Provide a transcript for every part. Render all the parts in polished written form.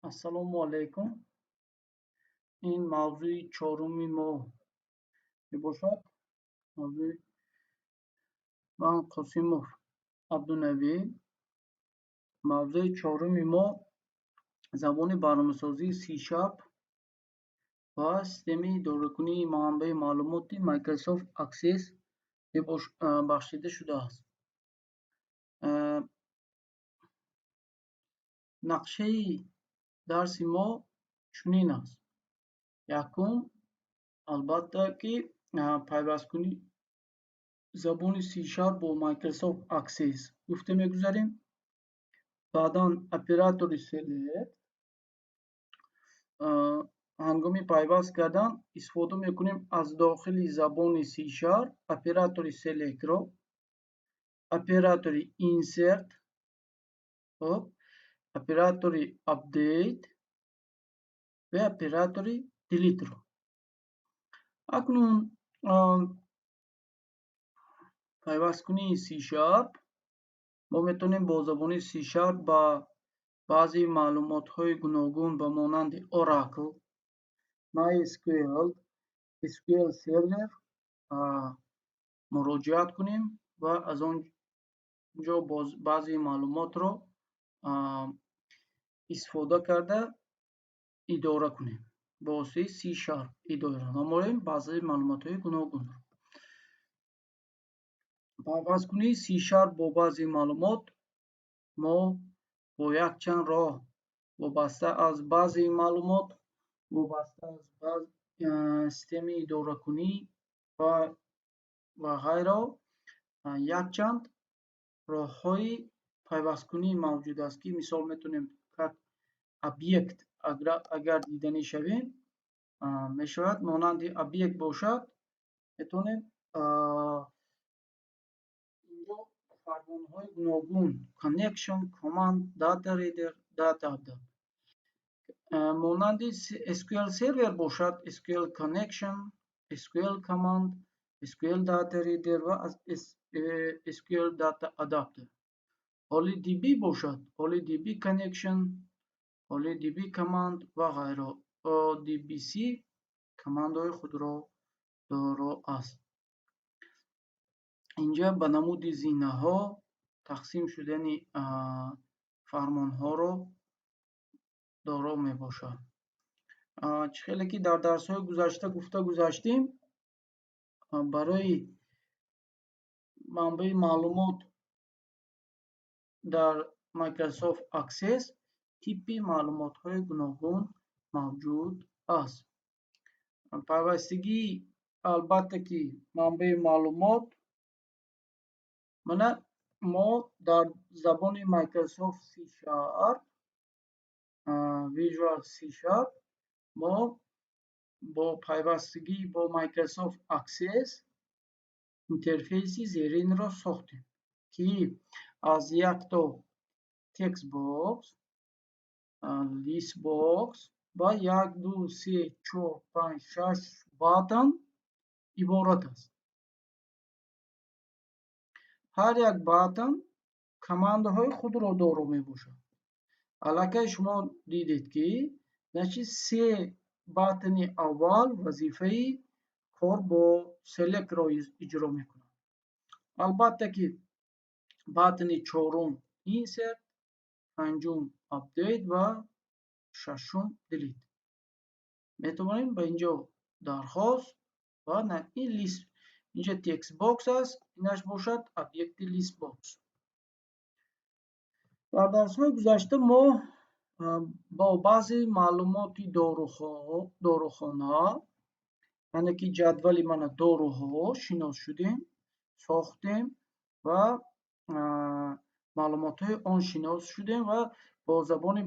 Ассалому алайкум. Ин мавзӯи чоруми мо мебошад. Мавзӯи ман Қосимов Абдунабӣ. Мавзӯи чоруми мо забони барномасозии C# ва системаи идоракунии манбаи маълумоти Microsoft Access бахшида шудааст. Нақшаи дарси мо чунин аст. Якум, албатта, ки пайвасткунии забони C# бо Microsoft Access гуфта мегузарем. Баъдан оператори Select. Ҳангоми пайваст кардан истифода мекунем аз дохили забони C# оператори Select-ро, оператори Insert, хуб, оператори Update ва оператори Delete-ро. Акнун пайвасткунии C# мо метавонем бо забони C# ба баъзе маълумотҳои гуногун ба монанди Oracle, MySQL, SQL Server муроҷиат кунем ва аз он ҷо баъзе маълумотро истифода карда идора кунем. Ба воситаи C# идора намоем баъзе маълумотҳои гуногунро. Пайвасткунии C# бо баъзе маълумот мо бо якчанд роҳ, вобаста аз баъзеи маълумот, вобаста аз системаи идоракунӣ ва ғайро, якчанд роҳҳои пайвасткунӣ мавҷуд аст, ки мисол метавонем как объект агар диданӣ шавем, мешавад, монанди объект бошад, метавонем инҷо фармонҳои гуногун: connection, command, data reader, data adapter. Монанди SQL Server бошад, SQL connection, SQL command, SQL data reader ва SQL data adapter. OLEDB бошад, OLEDB connection, OLEDB command ва ғайро. ODBC командаҳои худро доро аст. Инҷа ба намуди зинаҳо тақсим шудани фармонҳоро доро мебошад. Чӣ хеле ки дар дарсҳои гузашта гуфта гузаштем, барои манбаи маълумот дар Microsoft Access типи маълумотҳои гуногун мавҷуд аст. Пайвастагии, албатта ки, манбаи маълумот мана мо дар забони Microsoft C#, Visual C# мо бо пайвастагӣ бо Microsoft Access интерфейси зеринро сохтем, ки аз якто textbox, listbox ва як, ду, се, чор, панҷ, шаш button иборат аст. Ҳар як button командаҳои худро доро мебошад. Аллакай шумо дидед, ки, значит, се button и аввал вазифаи кор бо select-ро иҷро мекунад. Албатта ки, button и чорум insert, панҷум update ва шашум delete. Метавонем ба инҷо дархост ва ин list, инҷа textbox аст, инаш бошад объекти listbox. Дар дарсҳои гузашта мо бо баъзе маълумоти дорухона, яъне ки ҷадвали мана доруҳо шинос шудем, сохтем ва маълумотҳои он шинос шудем ва бо забони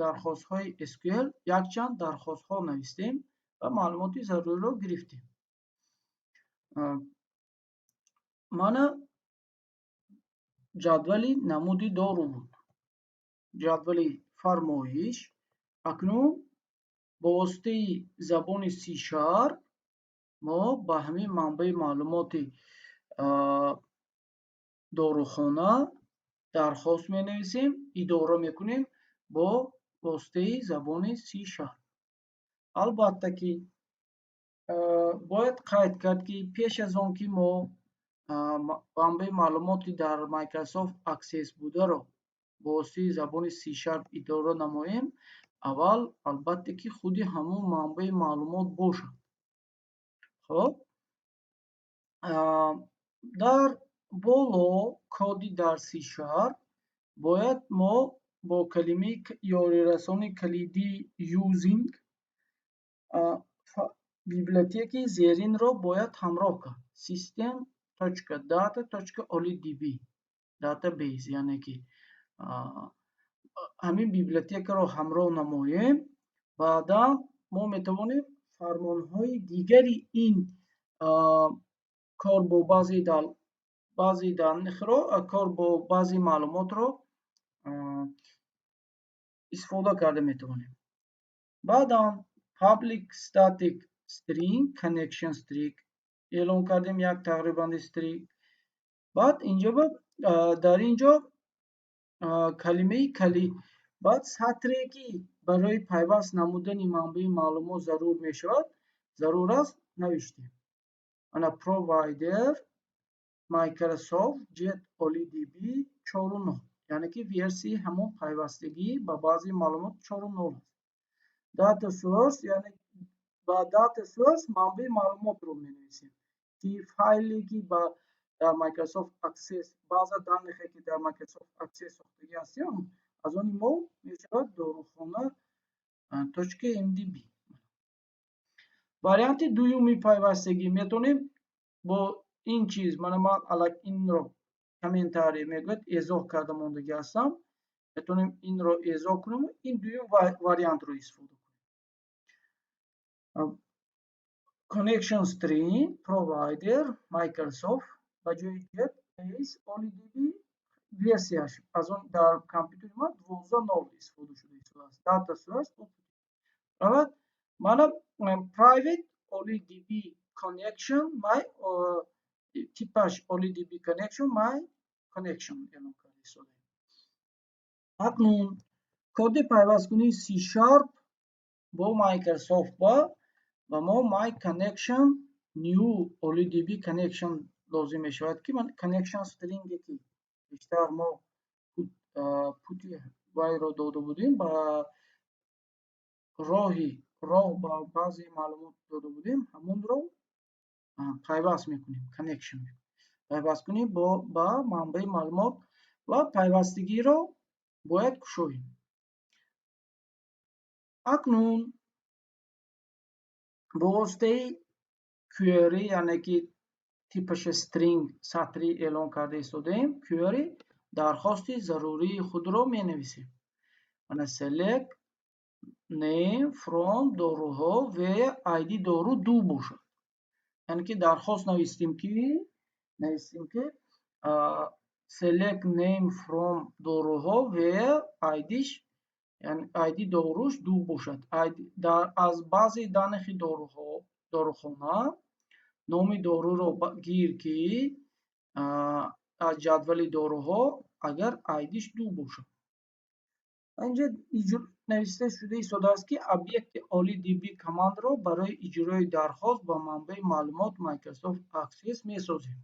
дархостҳои SQL якчанд дархостҳо навистем ва маълумоти заруриро гирифтем. Мана ҷадвали намуди дору буд, ҷадвали фармоиш. Акнун бо воситаи забони C# мо ба ҳамин манбаи маълумоти дорухона дархост менависем, идора мекунем бо Воситаи забони C#. Албатта ки, бояд қайд кард, ки пеш аз он ки мо манбаи маълумоти дар Microsoft Access бударо бо воситаи забони C# идора намоем, аввал, албатта ки, худи ҳамон манбаи маълумот бошад. Хоб, дар боло коди дар C# бояд мо бо калимаи ёрирасони калидии using библиотекаи зеринро бояд ҳамроҳ кард: System.Data.OleDb database, яъне ки ҳамин библиотекаро ҳамроҳ намоем. Баъдан мо метавонем фармонҳои дигари ин кор бо баъзеи данных ро, кор бо баъзеи маълумотро истифода карда метавонем. Баъдан public static string connection string эълон кардем, як тағйирбанди string. Баъд инҷо дар ин ҷо калимаи кали, баъд сатре, ки барои пайваст намудани манбаи маълумот зарур мешавад, зарур аст, навиштем. Ана provider Microsoft Jet OleDb 4.0, яъне ки версияи ҳамон пайвастагӣ ба баъзеи маълумот 4.0 аст. Data source, яъне ба data source манбаи маълумотро менависем, ки файле, ки ба дар Microsoft Access, база данных е, ки дар Microsoft Access сохтагӣ ҳастем, аз они мо мешавад дорухона.mdb. Варианти дуюми пайвастагӣ метавонем бо ин чиз. Мана, ман инро комментарий мегӯяд, эзоҳ карда мондагӣ ҳастам. Метавонем инро эзоҳ кунем, ин дуюм вариантро истифода кунем: connection string provider Microsoft, ба ҷои Jet base OleDb, версияш аз он дар компютери ман 12.0 истифода шуда истодааст. Data source равад. Мана private OleDb connection my, типаш OleDb connection my connection эълон карда истодаем. Акнун коди пайвасткунии C# бо Microsoft ба мо my connection new OleDb connection лозим мешавад, ки connection string, ки бештар мо пути вайро дода будем, ба роҳи роҳ ба баъзе маълумот дода будем, ҳамонро пайваст мекунем. Connection пайваст кунем ба манбаи маълумот ва пайвастагиро бояд кушоем. Акнун бо воситаи query, яъне ки типаша string, сатрӣ эълон карда истодаем, query дархости зарурии худро менависем. Мана select name from доруҳо where id дору 2 бошад, яъне ки дархост навистем ки select name from доруҳо where id-ш, яъне id доруш 2 бошад. Аз баъзе данных и доруҳо, дорухона номи доруро гир, ки аз ҷадвали доруҳо, агар id-ш 2 бошад. Инҷа нависта шуда истодааст, ки объекти OleDb command ро барои иҷрои дархост ба манбаи маълумот Microsoft Access месозем.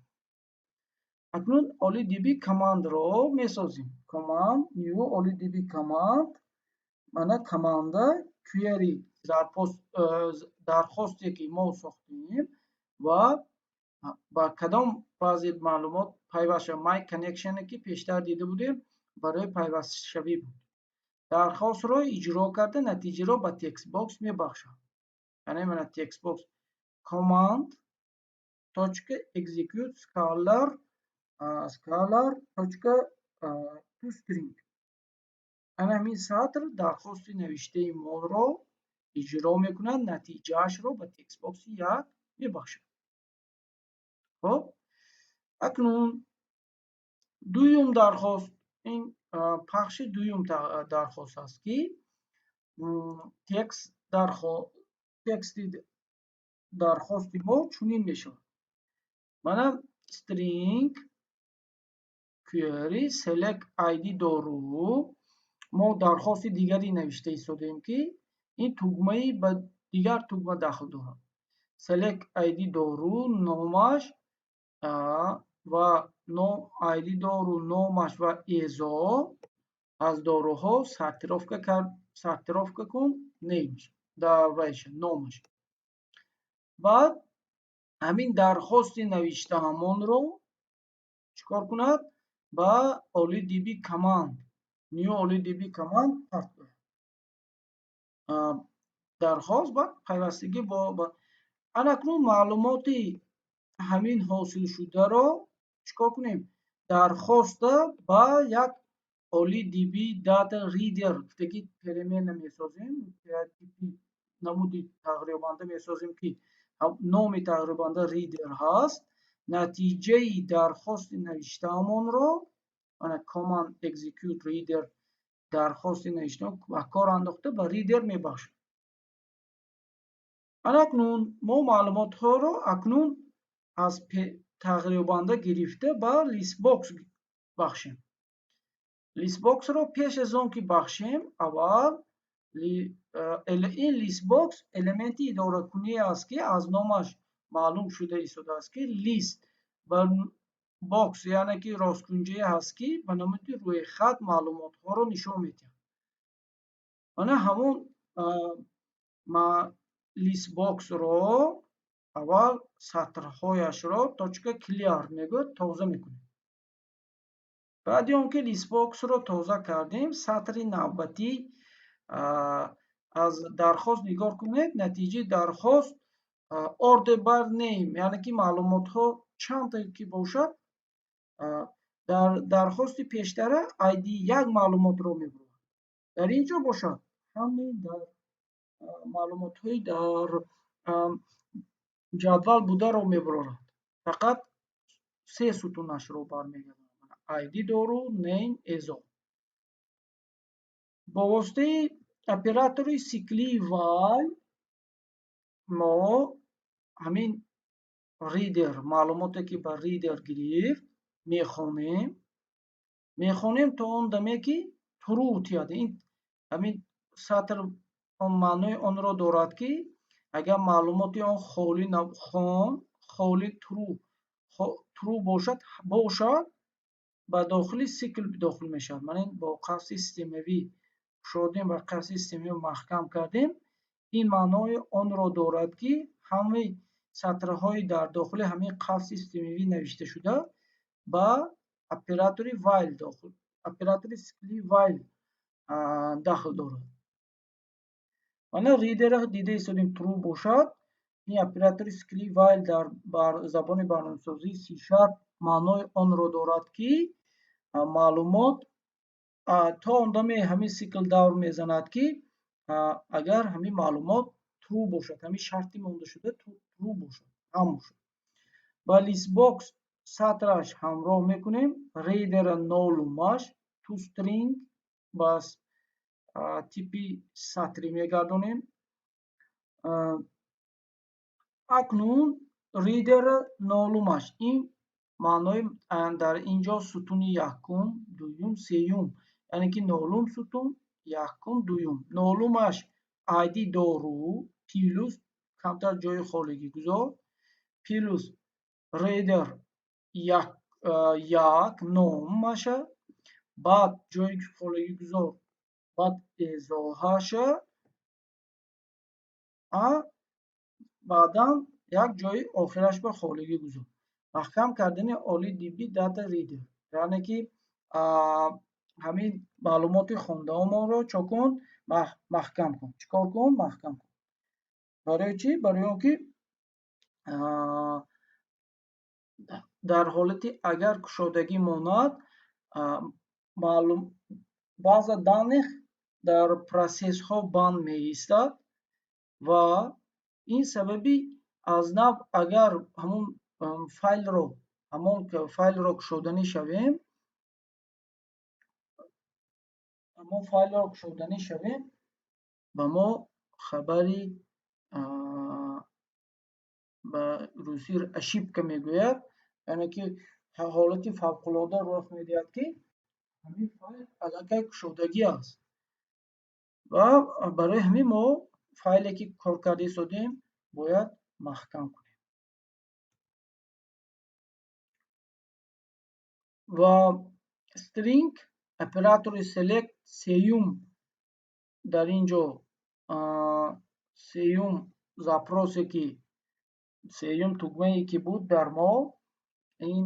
Акнун OleDb command ро месозем. Command new OleDb command. Мана команда query, дархосте, ки мо сохтем ва ба кадом баъзе маълумот пайваст шавад. My connection, ки пештар дида будем, барои пайвастшавӣ буд. Дархостро иҷро карда, натиҷаро ба textbox мебахшад. Яъне мана textbox command точка execute scalar scalar точка to string. Ана ҳамин сатр дархости навиштаи моро иҷро мекунад, натиҷаашро ба textbox и як мебахшад. Хоб, акнун дуюм дархост, ин пахши дуюм дархост аст, ки тексти дархости мо чунин мешавад. Мана string query select id дору. Мо дархости дигаре навишта истодаем, ки ин тугмаи ба дигар тугма дахл дорад. Select id дору номаш ва id дору номаш ва эзо аз доруҳо сортировка кард, сортировка кун name вайша, номаш. Баъд ҳамин дархости навиштаамонро чӣ кор кунад? Ба OleDb command, new OleDb command партояд дархост. Баъд пайвастагӣ бо анакнун маълумоти ҳамин ҳосилшударо чӣ кор кунем? Дархоста ба як OleDb data reader гуфтаги переменная месозем, типи намуди тағйирёбанда месозем, ки номи тағйирёбанда reader ҳаст. Натиҷаи дархости навиштаамонро, ана, command execute reader, дархости навишта ба кор андохта, ба reader мебахшад. Анакнун мо маълумотҳоро акнун аз тағйирёбанда гирифта, ба listbox бахшем. Listbox ро пеш аз он ки бахшем, аввал ин listbox элементи идоракуние аст, ки аз номаш маълум шуда истодааст, ки list ба box, яъне ки росткунҷае ҳаст, ки ба намуди рӯйхат маълумотҳоро нишон медиҳад. Мана ҳамон listbox ро аввал сатрҳояшро точка clear мегӯяд, тоза мекунем. Баъди он ки listbox ро тоза кардем, сатри навбатӣ аз дархост нигоҳ кунед. Натиҷаи дархост order by name, яъне ки маълумотҳо чандта ки бошад, дар дархости пештара id як маълумотро мебурад, дар ин ҷо бошад, ҳамаи дар маълумотҳои дар ҷадвал бударо мебурорад, фақат се сутунашро бармегардонад: id дору, name, эзо. Бо воситаи оператори сиклии while мо ҳамин reader, маълумоте ки ба reader гирифт, мехонем, мехонем то он даме ки true тиёд. Ин ҳамин сатр он маънои онро дорад, ки агар маълумоти он холӣ хон, холӣ true бошад, ба дохили сикл дохил мешавад. Мана ин бо қавси системавӣ кушодем ва қавси системавӣ маҳкам кардем. Ин маънои онро дорад, ки ҳамаи сатрҳои дар дохили ҳамин қавси системавӣ навишташуда ба оператори while дохил, оператори сиклии while дахл дорад. Мана reader ро дида истодем, true бошад. Ин оператори сиклии while дар забони барномасозии C# маънои онро дорад, ки маълумот то он даме ҳамин сикл давр мезанад, ки агар ҳамин маълумот true бошад, ҳамин шарти мондашуда true бошад, ҳам бошад. Ба listbox сатраш ҳамроҳ мекунем reader нолумаш to string, бас типи сатрӣ мегардонем. Акнун reader нолумаш, ин маънои дар ин ҷо сутуни якум, дуюм, сеюм, яъне ки нолум сутун, якум, дуюм, нолумаш id дору плюс, камтар ҷои холигӣ гузор, плюс reader як номаша, баъд ҷои холигӣ гузор, баъд эзоҳаша, баъдан як ҷои охираш ба холигӣ гузор. Маҳкам кардани OleDb data reader, яъне ки ҳамин маълумоти хондаамонро чо кун? Маҳкам кун. Чӣ кор кун? Маҳкам кун. Барои чӣ? Барои он ки дар ҳолати агар кушодагӣ монад, маълум баъза данных дар процессҳо банд меистад ва ин сабаби аз нав агар ҳамон файлро кушоданӣ шавем, ба мо хабари, ба русӣ ошибка мегӯяд, яъне ки ҳолати фавқулода рух медиҳад, ки ҳамин файл аллакай кушодагӣ аст. Ва барои ҳамин мо файле, ки кор карда истодем, бояд маҳкам кунем. Ва string оператори select сеюм дар ин ҷо, сеюм запросе, ки сеюм тугмае, ки буд дар мо, ин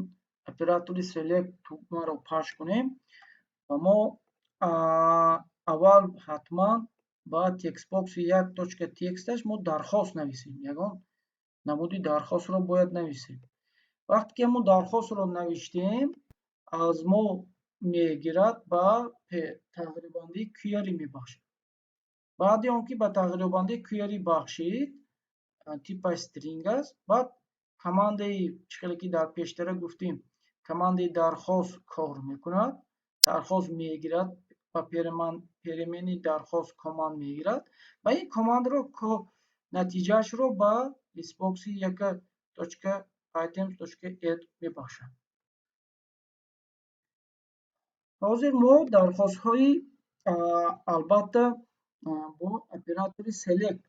оператори select тугмаро пахш кунем ва мо аввал ҳатман ба textboxи як точка тексташ мо дархост нависем, ягон намуди дархостро бояд нависем. Вақте ки мо дархостро навиштем, аз мо мегирад, ба тағйирёбандаи query мебахшад. Баъди он ки ба тағйирёбандаи query бахшид, типаш string аст. Баъд командаи, чӣ хеле ки дар пештара гуфтем, командаи дархост кор мекунад, дархост мегирад, ба переменный дархост команд мегирад ва ин командро, натиҷаашро ба listboxи яка точка items точка add мебахшад. Ҳозир мо дархостҳои, албатта, бо оператори select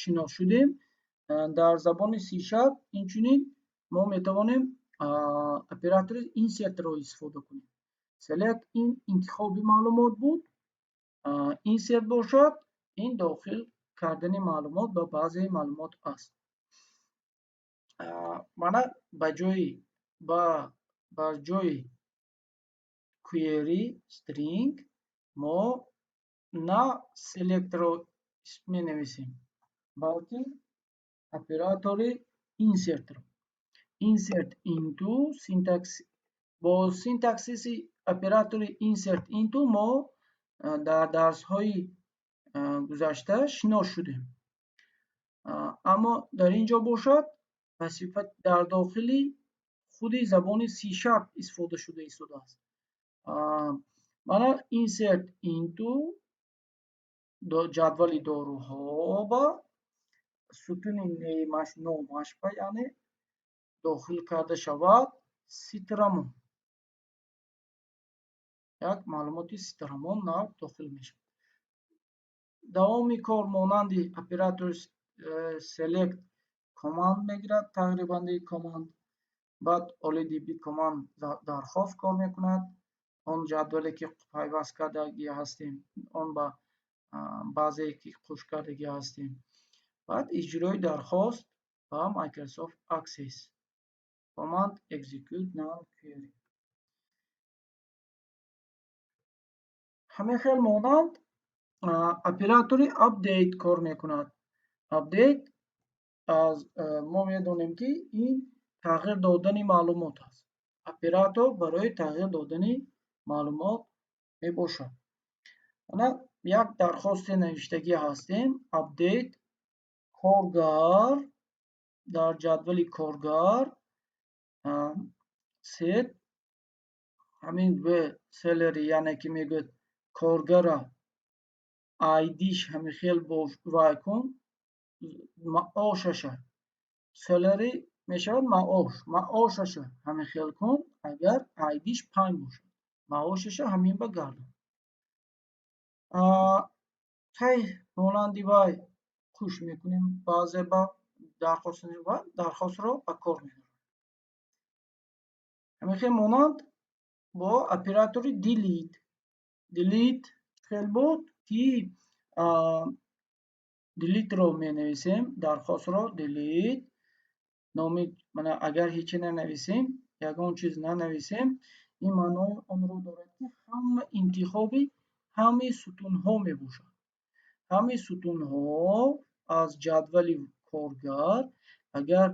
шинос шудем. Дар забони C# инчунин мо метавонем оператори insertро истифода кунем. Select ин интихоби маълумот буд, insert бошад, ин дохил кардани маълумот ба баъзеи маълумот аст. Мана, ба ҷои query string мо на selectро менависем, балки оператори insertро. Insert into syntax, бо синтаксиси оператори insert into мо дар дарсҳои гузашта шинос шудем, аммо дар ин ҷо бошад, ба сифат дар дохили худи забони C# истифода шуда истодааст. Мана, insert into ҷадвали доруҳо ба сутуни nameаш, номаш ба, яъне дохил карда шавад ситрамон, як маълумоти ситрамон нав дохил мешавад. Давоми кор монанди оператори select команд мегирад, тағйирёбандаи команд, баъд OLEDB command дархост кор мекунад, он ҷадвале, ки пайваст кардагӣ ҳастем, он ба баъзее, ки қуш кардагӣ ҳастем. Баъд иҷрои дархост ба Microsoft Access, command execute non query. Ҳамин хел монанд оператори update кор мекунад. Update аз мо медонем, ки ин тағйир додани маълумот аст, оператор барои тағйир додани маълумот мебошад. Ана, як дархосте навиштагӣ ҳастем: update коргар, дар ҷадвали коргар set ҳамин в salary, яъне ки мегӯяд, коргара айдиш ҳамин хел вай кун, маошаша, salary мешавад маош, маошаша ҳамин хел кун, агар айдиш 5 бошад, маошаша ҳамин ба гардон. Хай, монанди вай қуш мекунем баъзе ба дархост ва дархостро ба кор мебарем. Ҳамин хел монанд бо оператори delete. Delete хел буд, ки delete-ро менависем, дархостро delete номи. Мана, агар ҳече нанависем, ягон чиз нанависем, ин маънои онро дорад, ки ҳама интихоби ҳамаи сутунҳо мебошад. Ҳамаи сутунҳо аз ҷадвали коргар, агар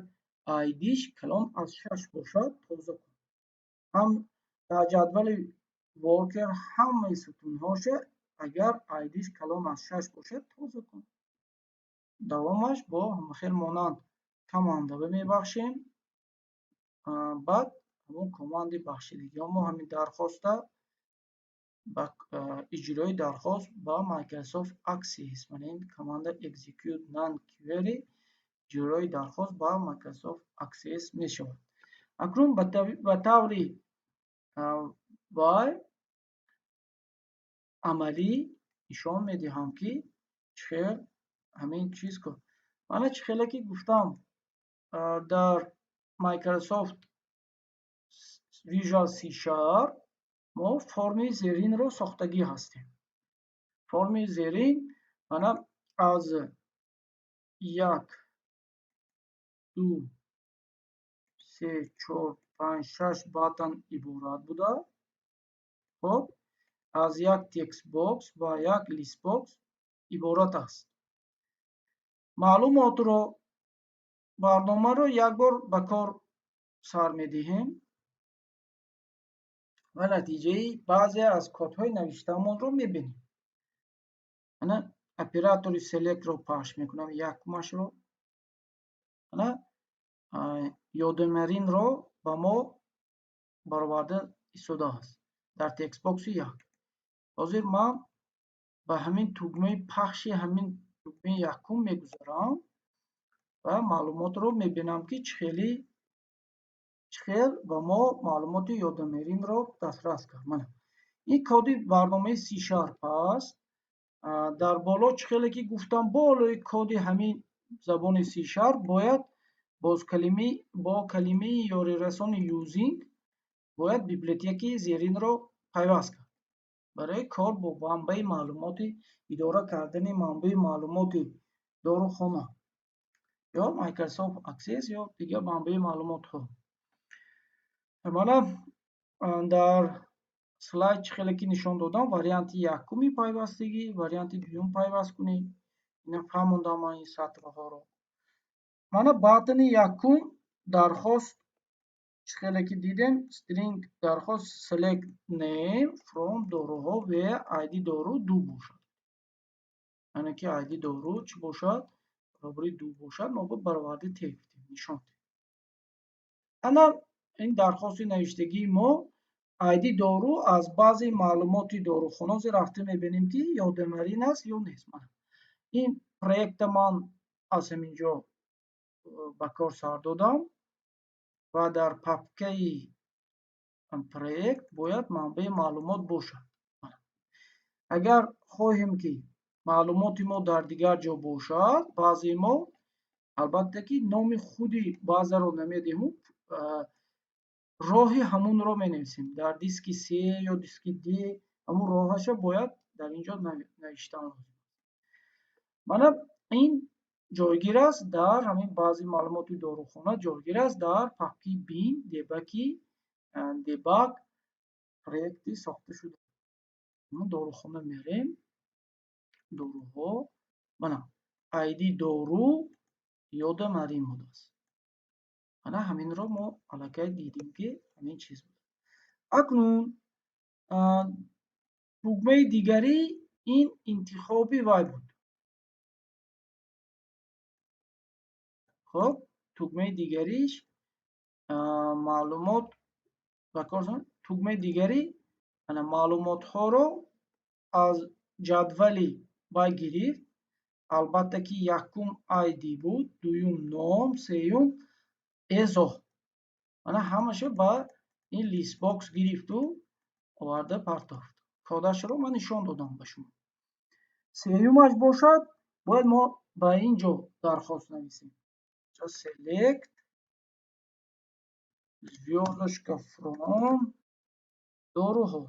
айдиш калон аз 6 бошад, тоза кун. Ҳам дар ҷадвали worker ҳамаи сутунҳоша, агар айдиш калон аз 6 бошад, тоза кун. Давомаш бо хел монанд команда мебахшем, баъд ҳамон команди бахшидагиҳо мо ҳамин дархоста ба иҷрои дархост ба Microsoft Access, мана ин команда execute non query иҷрои дархост ба Microsoft Access мешавад. Акнун ба таври вай амалӣ нишон медиҳам, ки Чӣ хел ҳамин чиз кун. Мана, чӣ хеле ки гуфтам, дар Microsoft Visual C Sharp мо форми зеринро сохтагӣ ҳастем. Форми зерин мана аз як, ду, се, чор, панҷ, шаш button иборат буда, хоб, аз як textbox ва як listbox иборат аст. Маълумотро, барномаро як бор ба кор сар медиҳем ва натиҷаи баъзе аз кодҳои навиштаамонро мебинем. Ана, оператори select-ро пахш мекунам, якумашро. Ана, Ёдамаринро ба мо бароварда истодааст дар textbox-и як. Ҳозир ман ба ҳамин тугмаи пахши, ҳамин тугмаи якум мегузарам ва маълумотро мебинам, ки чӣ хели, чӣ хел ба мо маълумоти Ёдамеринро дастрас кард. Мана, ин коди барномаи C Sharp аст. Дар боло, чӣ хеле ки гуфтам, болои коди ҳамин забони C Sharp бояд боз бо калимаи ёрирасони using бояд библиотекаи зеринро пайваст кард барои кор бо манбаи маълумоти, идора кардани манбаи маълумоти дорухона ё Microsoft Access ё дигар манбаи маълумотҳо. Мана, дар слайд чӣ хеле ки нишон додам, варианти якуми пайвастагӣ, варианти дуюм пайваст кунӣ, ина фаҳмондам ман ин сатрҳоро. Мана, button-и якум дархост, чӣ хеле ки дидем, string дархост select name from доруҳо where id дору ду бошад, яъне ки id дору чӣ бошад? Баробари ду бошад. Мо бароварди те гуфтем, нишон дем. Ана, ин дархости навиштагии мо, id дору аз баъзе маълумоти дорухона. Ҳозир рафта мебинем, ки Ёдамарин аст ё нест. Мана, ин проекта ман аз ҳамин ҷо ба кор сар додам ва дар папкаи проект бояд манбаи маълумот бошад. Агар хоҳем, ки маълумоти мо дар дигар ҷо бошад, баъзе мо албатта ки номи худи базаро намедиҳем, роҳи ҳамунро менависем дар диски C ё диски D. Ҳамун роҳаша бояд дар ин ҷо навиштан лозим. Мана, ин ҷойгир аст дар ҳамин баъзи маълумоти дорухона, ҷойгир аст дар папки bin debug-и debug проекти сохта шуда. Дорухона мерем, доруҳо, мана, id дору Ёдамарин будааст. Ана, ҳаминро мо аллакай дидем, ки ҳамин чиз буд. Акнун тугмаи дигарӣ ин интихоби вай буд. Хоб, тугмаи дигариш маълумот ба кор, тугмаи дигарӣ, ана, маълумотҳоро аз ҷадвали вай гирифт. Албатта ки якум id буд, дуюм ном, сеюм эзоҳ. Мана, ҳамаша ба ин listbox гирифту оварда партофт. Кодашро ман нишон додам ба шумо. Сеюмаш бошад, бояд мо ба ин ҷо дархост нависем: select звёздочка from доруҳо.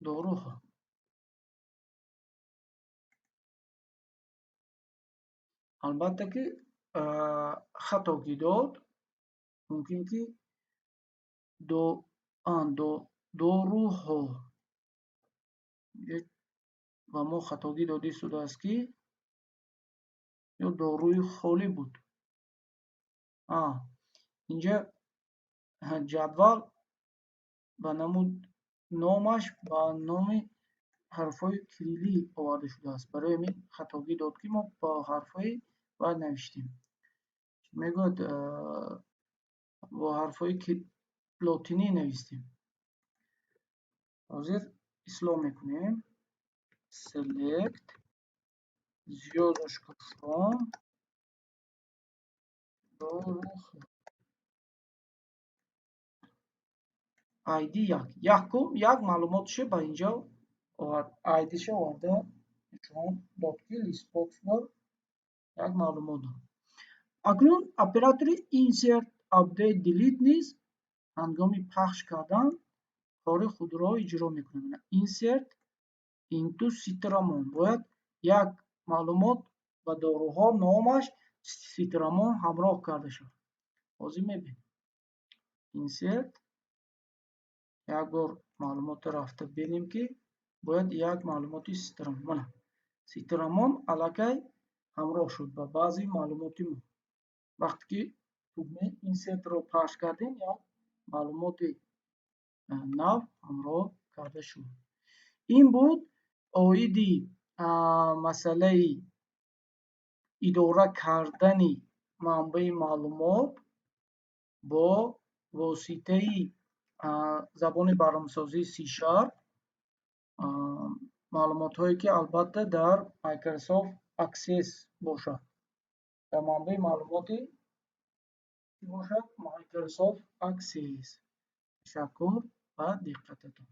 Доруҳо, албатта ки хатогӣ дод. Мумкин ки доруҳо ба мо хатогӣ дода истодааст, ки ё доруи холӣ буд. Инҷа ҷадвал ба намуд номаш ба номи ҳарфҳои кириллӣ оварда шудааст. Барои ҳамин хатогӣ дод, ки мо бо ҳарфҳои вай навиштем. Мегӯяд, бо ҳарфҳои лотинӣ навистем. Ҳозир ислоҳ мекунем: select звёздочка from доруҳо. ID як, якум як маълумотше ба инҷо овард, ID-ша оварда нишон дод, ки listbox як маълумот дорад. Акнун оператори insert, update, delete низ ҳангоми пахш кардан кори худро иҷро мекунад. Insert into ситрамон, бояд як маълумот ба доруҳо номаш ситрамон ҳамроҳ карда шавад. Ҳозир мебинем. Insert, як бор маълумотро рафта бинем, ки бояд як маълумоти ситрамон. Мана, ситрамон аллакай ҳамроҳ шуд ба баъзе маълумоти мо. Вақте ки тугмаи insert-ро пахш кардем, як маълумоти нав ҳамроҳ карда шуд. Ин буд оиди масъалаи идора кардани манбаи маълумот бо воситаи забони барномасозии C#, маълумотҳое ки албатта дар Microsoft Access бошад, дар манбаи маълумоти чӣ бошад? Microsoft Access. Ташаккур ба диққататон.